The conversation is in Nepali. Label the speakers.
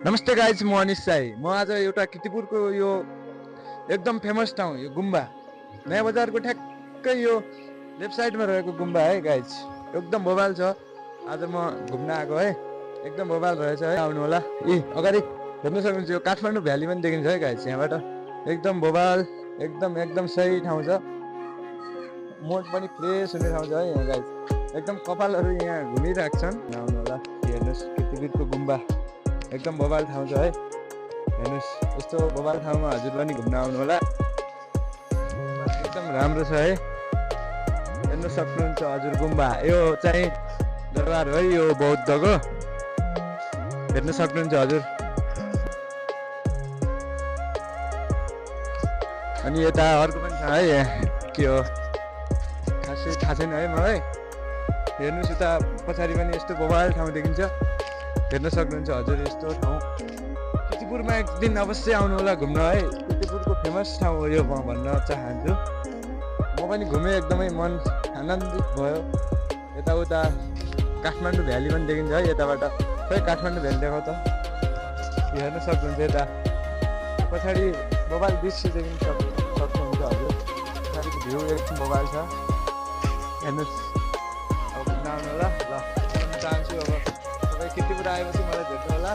Speaker 1: नमस्ते गाइज, म अनिश साई। म आज एउटा किर्तिपुरको यो एकदम फेमस ठाउँ यो गुम्बा नयाँ बजारको ठ्याक्कै यो लेफ्ट साइडमा रहेको गुम्बा है गाइज। एकदम बवाल छ। आज म घुम्न आएको है, एकदम बवाल रहेछ है, आउनु होला। अगाडि हेर्न सक्नुहुन्छ, यो काठमाडौँ भ्याली पनि देखिन्छ है गाइज। यहाँबाट एकदम बवाल, एकदम एकदम सही ठाउँ छ। मोड पनि फ्रेस हुने ठाउँ छ है यहाँ गाइज। एकदम कपालहरू यहाँ घुमिरहेको छन्। आउनु होला, हेर्नुहोस् किर्तिपुरको गुम्बा एकदम बवाल ठाउँ छ है। हेर्नुहोस्, यस्तो बवाल ठाउँमा हजुर पनि घुम्न आउनु होला। एकदम राम्रो छ है, हेर्न सक्नुहुन्छ हजुर गुम्बा। यो चाहिँ दरबार हो, यो बौद्धको हेर्न सक्नुहुन्छ हजुर। अनि यता अर्को पनि छ है, के हो खासै थाहा छैन है मलाई। हेर्नुहोस्, यता पछाडि पनि यस्तो बवाल ठाउँ देखिन्छ, हेर्न सक्नुहुन्छ हजुर। यस्तो ठाउँ किर्तिपुरमा एक दिन अवश्य आउनु होला घुम्न है। किर्तिपुरको फेमस ठाउँ हो यो, म भन्न चाहन्छु। म पनि घुमेँ, एकदमै मन आनन्दित भयो। यताउता काठमाडौँ भ्याली पनि देखिन्छ है यताबाट। खै काठमाडौँ भ्याली देखाउ त। हेर्न सक्नुहुन्छ, यता पछाडि बवाल दृश्य देखिन सक्नुहुन्छ हजुर। पछाडिको भ्यू एकदम बवाल छ, हेर्नुहोस्। अब घुम्न आउनु होला। ल, चाहन्छु अब तपाईँ किर्तिपुर आएपछि मलाई भेट्नु होला।